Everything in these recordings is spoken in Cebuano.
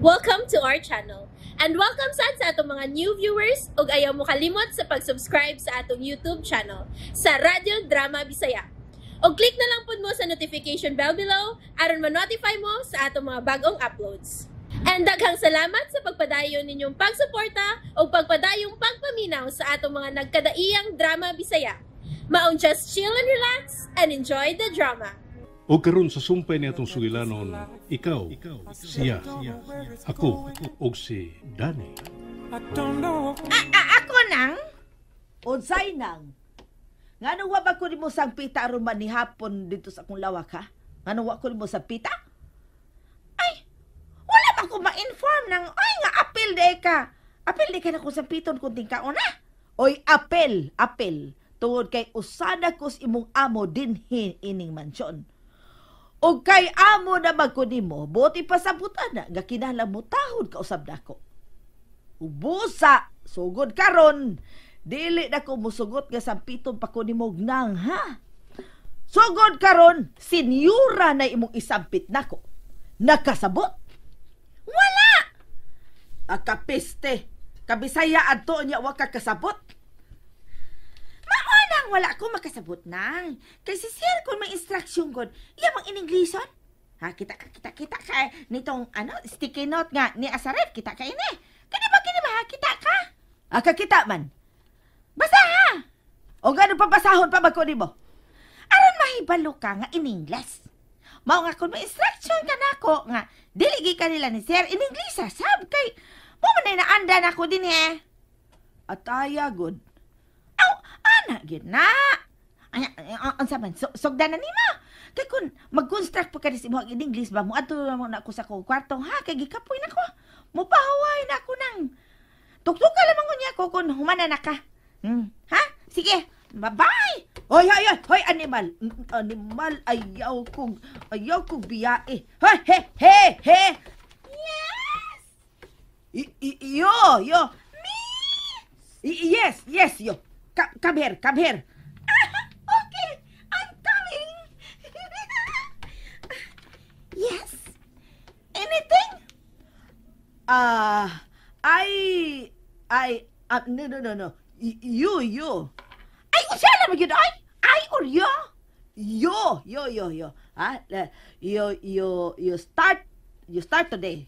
Welcome to our channel. And welcome sad sa atong mga new viewers ug ayaw mo kalimot sa pag-subscribe sa atong YouTube channel sa Radyo Drama Bisaya. Og click na lang pud mo sa notification bell below aron ma-notify mo sa atong mga bagong uploads. And daghang salamat sa pagpadayon ninyong pagsuporta ug pagpadayong pagpaminaw sa atong mga nagkadaiyang drama Bisaya. Maong just chill and relax and enjoy the drama. O karon sa sumpay ni atong sugilanon, ikaw, siya, ako, ug si Danny. Ah, ako nang? Unsay nang? Ngano wa ba ko nimo sampita aron man nihapon dito sa akong lawak, ha? Ngano wa ko nimo sampita? Ay, wala ba ko ma-inform nang, ay nga apil de ka. Apil de ka na kung sampiton kung tingkaon na. Oy, apel, apel. Tungod kay usana ko sa imong amo dinhi ining mansyon. Og kay amo na magko nimo, buot ipasabutan na nga kinahanglan mo tahod ka usab nako. Ubusa, sugod karon, dili na ko musugot nga sampiton pa ko nimo nang, ha? Sugod karon, senyora na imong isampit nako. Nakasabot? Wala! Akapiste. Kabisaya adto niya wa ka kasabot. Mao nang wala ko makasabot nang. Kay si sir kung may instruction god, iya mang ininglison. Ha, kita ka, kita, kita ka nitong ano, sticky note nga ni Asaref, kita ka ini. Kini ba, ha, kita ka? Akakita man. Basta ha! O gano pabasahon pa magko nimo? Aron mahibalo ka nga in Ingles. Mao nga kung may instruction ka nako nga dili gi kanila ni sir in English sab kay mo man na naanda nako din eh. Ataya god. Aw, ana gyud na. Ay, ay, unsa man sugdan na nimo. Kay kun mag-construct pa ka sa imong in English ba mo adto mo na ako sa akong kwarto ha kay gikapoy na ko. Mupahaway na ako nang. Tuktuka lamang unya ko kun humana na ka. Ha? Sige. Bye-bye. Hoy, hoy, hoy, hoy, animal. Animal, ayaw kong biyae. Hoy, he, he, he. Yes. I, yo, yo. Me. I, yes, yes, yo. Come here, come here. Okay, I'm coming. Yes. Anything? Ah, I, no, no, no, no. You, you. Ay, unsa na gyud ay? I or you? Yo, yo, yo, yo. Ah, you start today.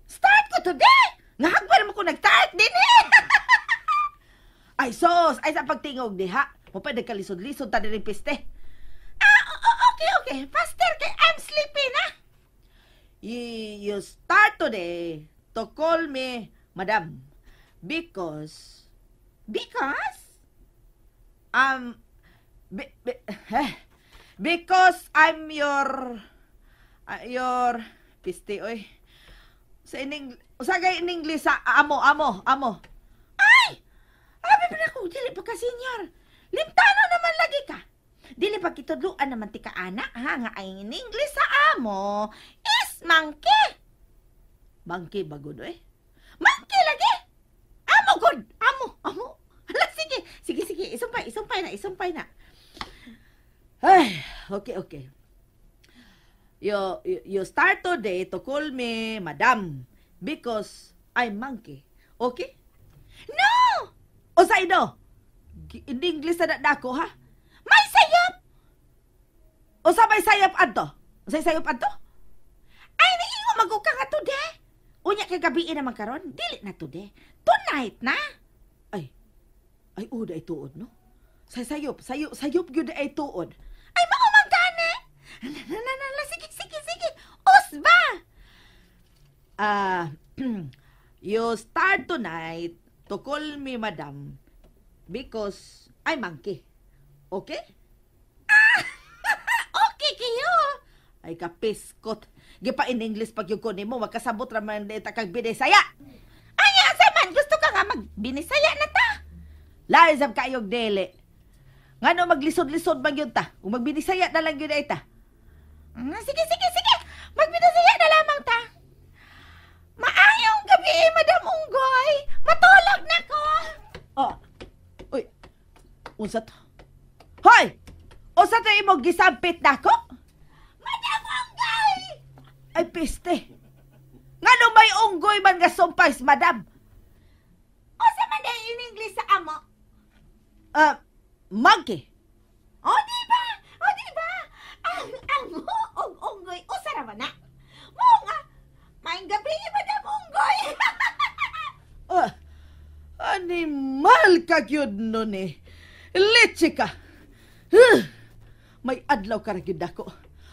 Start ko today? Nga hagpay naman ko nag-start din eh. Ay, sos, ay sa pagtingog diha. Mo pa nagkalisod-lisod ta diri piste. Ah, okay. Faster kay I'm sleepy na. You start today to call me madam because Because? Be, eh, because I'm your piste oy. Sa ining usa kay in English sa amo, amo, amo. Ay! Abi pa na ko, dili pa ka senior. Limtano naman lagi ka. Dili pa kitudluan naman ti ka ana ha nga ang in English sa amo is monkey. Monkey ba gud oy? Monkey lagi. Amo gud, amo, amo. Hala sige, sige sige, isumpay, isumpay na, isumpay na. Ay, okay. You start today to call me madam because I'm monkey. Okay? No! O sa ino? In English na dako ha? May sayop! O sa may sayop adto? O sa sayop adto? Ay, niingo maguka nga today. Unya kay gabi naman karon, dili na today. Tonight na. Ay, ay, oh, ay tuod, no? Sa sayop, sayop, sayop gyud ay tuod. Ay, mao man gani. Na, na, na, na, sige, sige, sige. Usba! Ah, you start tonight to call me madam because I'm monkey. Okay? Okay kayo. Ay kapiskot. Gipa in English pag yung ko nimo makasabot ra man ta kag binisaya. Ay, asa man gusto ka nga magbinisaya na ta. Lain sab kayog dili. Ngano maglisod-lisod man yun ta? Kung magbinisaya na lang yun ay ta. Sige, sige, sige. Magbinisaya na lamang ta. Maayong gabi, Madam Unggoy. Matulog na ko. Oh. Uy. Unsa to? Hoy! Unsa to imong gisampit nako? Madam Unggoy! Ay peste. Ngano may unggoy man nga sumpay, madam? Unsa man day in English sa amo? Monkey. O, di ba? O, di ba? Ang amo og unggoy, usa ra man na. Mao nga, maayong gabi, Madam Unggoy. Animal ka gyud nun eh. Leche ka. May adlaw ka ra gyud ako.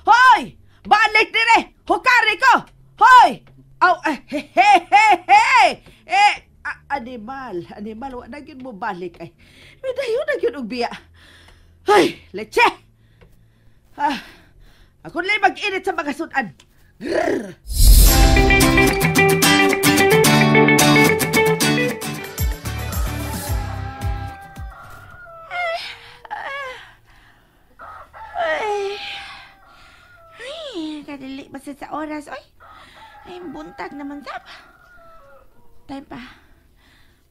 Hoy! Balik dire! Hukari ko! Hoy! Aw, he he he he! Eh, animal, animal, wa na gyud mo balik ay. Midayon na gyud og biya. Hoy, leche! Ah, ako lang mag-init sa mga sudan. Grrr! Ay, kadali ba sa oras, oy? Ay, buntag naman sab. Time pa.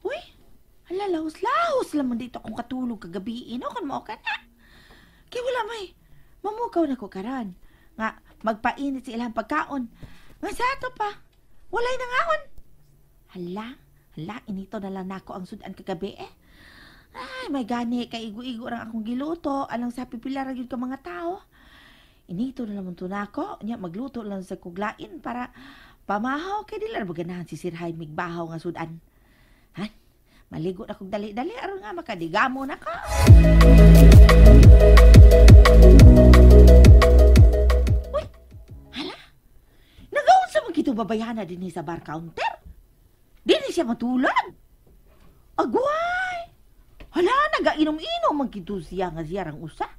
Uy, hala, lahos-lahos lamang dito akong katulog kagabi. Ino, kung mao ka na. Kaya wala may, mamukaw na ko karan. Nga, magpainit sa ilang pagkaon. Nga sa ato pa, walay nangaon. Hala, hala, inito na lang nako ang sudan kagabi eh. Ay, may gani, kay igo-igo rang akong giluto. Alang sa pipila ra gyud ka mga tao. Inito na lang to nako. Nya, magluto lang sa kuglain para pamahaw. Kay dili ra ba ganahan si Sir Jaime bahaw nga sudan. Ha? Maligo na kog dali-dali. Aron nga makadigamo na ka. Uy! Hala! Nagaunsa man kito babayana dinhi sa bar counter? Dinhi siya matulog? Agway! Hala, nagainom-inom man kito siya nga siya rang usa.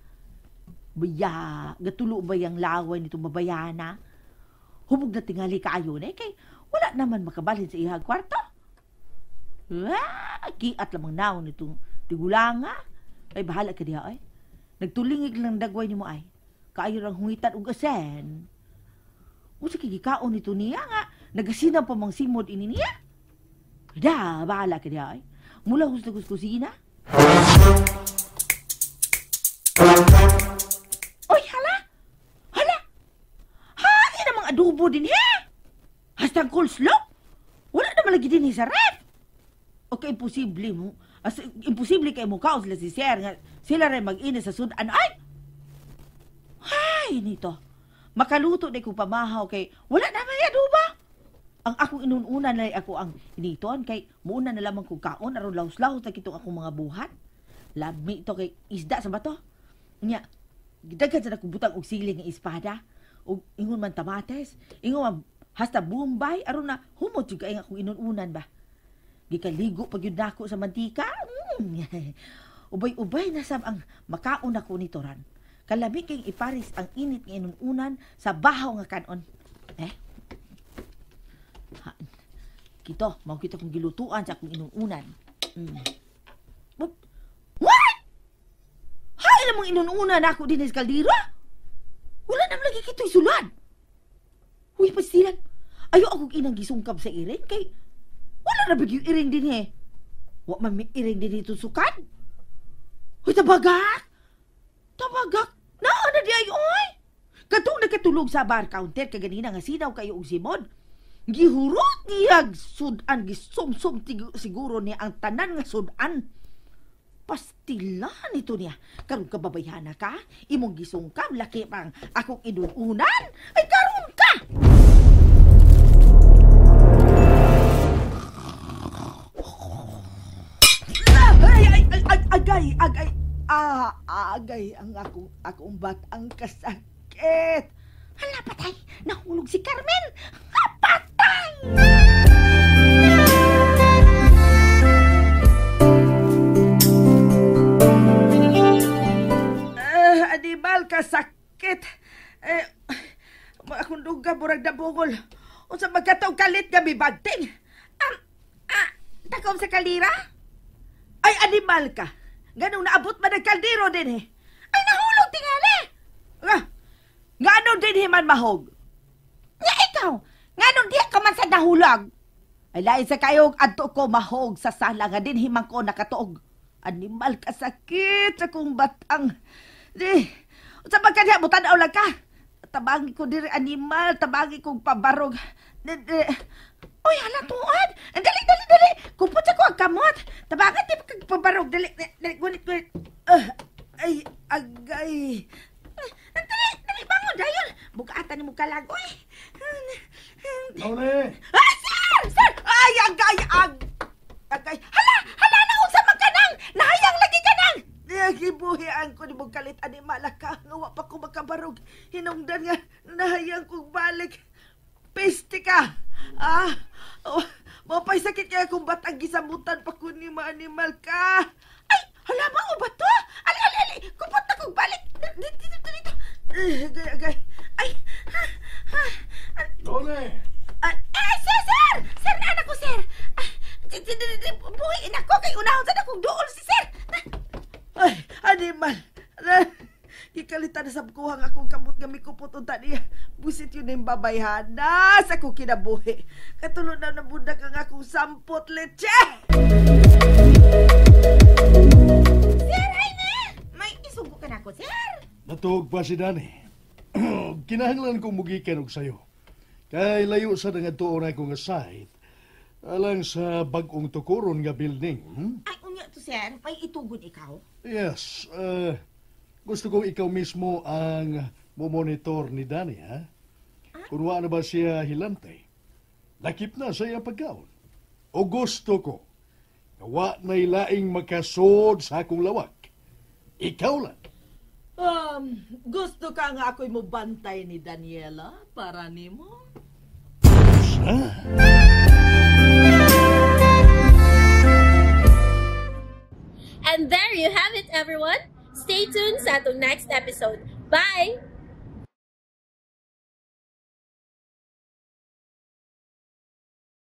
Baya, gatulo ba yung laway nitong babayana? Hubog na tingali kaayo na eh, kay wala naman makabalhin sa ihag kwarto. Ah, kiat lamang naon nitong tigulanga. Ay, bahala ka diha ay. Nagtulingig lang dagway ni mo ay. Kaayo rang hungitan og asen. Unsa kay gikaon nito niya nga, nagasinang pa mang simod ini niya. Da, bahala ka diha ay. Mula husto kus kusina. Oy, hala! Hala! Hain namang adobo din, he? Hastang coleslaw? Wala naman lagi din sa ref. Okay, imposible mo. As, imposible kay mo kaos sila si Sir nga sila rin mag-ina sa sudan. Ay! Ay, nito. Makaluto na kong pamahaw kay wala naman yung adobo. Ang akong inuuna na ako ang initon kay muuna na lamang kong kaon aron laos-laos na kitong akong mga buhat. Lami ito kay isda sa bato. Nya, gidaghan sa nakubutang og siling nga espada og ingon man tamates, ingon man hasta Bombay aron na humot jud kay akong inununan ba. Gikaligo pag yun nako sa mantika. Ubay-ubay na sab ang makaon nako nito ran. Kalami kay iparis ang init nga inununan sa bahaw nga kanon. Eh? Ha, kito, mao kito kong gilutuan sa akong inununan. What? What? Hay namang inununan ako din sa kaldero? Wala naman lagi kito'y sulad. Uy, pastilan. Ayaw akong inang gisungkab sa iring kay wala na bigyo iring din eh. Wa man may iring din ito sukad. Uy, tabagak! Tabagak! Naa na di ay, oy! Katong nakatulog sa bar counter kaganina nga sinaw kayo og simod. Gihurot niyag sudan, gisumsum siguro niya ang tanan nga sudan. Pastilan ito niya. Karon ka babayhana ka, imong gisungkam, laki pang akong inununan. Ay, karon ka! Ay, ay, ay, ay, agay, agay, agay, ang akong batang kasakit. Hala, patay! Nahulog si Carmen! Ha, patay! Animal, kasakit! Eh, akong duga, murag nabungol. Unsa magkataong kalit nga mibagting? Takom sa kaldira? Ay, animal ka! Ganong naabot man ang kaldero din eh. Ay, nahulog tingali! Nga ano din man mahog? Nga ikaw! Nga nung diya ka man sa nahulog? Ay, lain sa kayog, adto ko mahog sa sala nga din himang ko nakatuog. Animal ka sakit sa kong batang. Di, sa pagkadya mo, tanaw lang ka. Tabangi ko diri, animal, tabangi kong pabarog. Uy, hala tuad. Dali, dali, dali. Kupot sa ko ang kamot. Tabangan di pa pabarog. Dali, dali, gunit, gunit. Ay, agay. Dali, dali, bangon, dayon. Bugatan ni mo kalag, uy. None! Ay, sir! Sir! Ay, agay, agay. Hala, hala na, unsa man ka nang? Nahayang lagi ka nang! Gibuhian ko ni mong kalit animal ka. Nga wa pa ko makabarog. Hinungdan nga nahayang kong balik. Peste ka! Ah, oh, mapay sakit kaya kung batang gisamutan pa ko ni animal ka. Ay, hala ba o ba to? Ali, ali, ali! Kupot na kong balik! Dito, dito, dito. Agay, agay. Ay, ha, ha. None! Ah, eh, sir, sir! Sir, na anak ko, sir! Ah, buhiin ako kay unahon sa akong duol si sir! Ay, animal. Gikalitan na sa kuhang akong kamot nga mikupot unta niya. Busit yun yung babayhana sa akong kinabuhi. Katulad na nabundak ang akong sampot leche. Sir, ay na! May isugo ka na ako, sir! Natuog pa si Danny. Kinahanglan ko mugikan og sayo. Kay layo sa ngadtuon ako nga site. Alang sa bag-ong tukuron nga building. Ay, unya to, sir. May itugod ikaw? Yes. Gusto kong ikaw mismo ang mumonitor ni Danny, ha? Kung wa na ba siya hilante, lakip na sa iyang pagkaon. O gusto ko, nga wa na ilaing makasod sa akong lawak. Ikaw lang. Gusto ka nga ako'y mubantay ni Daniela para nimo? Sa? And there you have it, everyone. Stay tuned sa atong next episode. Bye!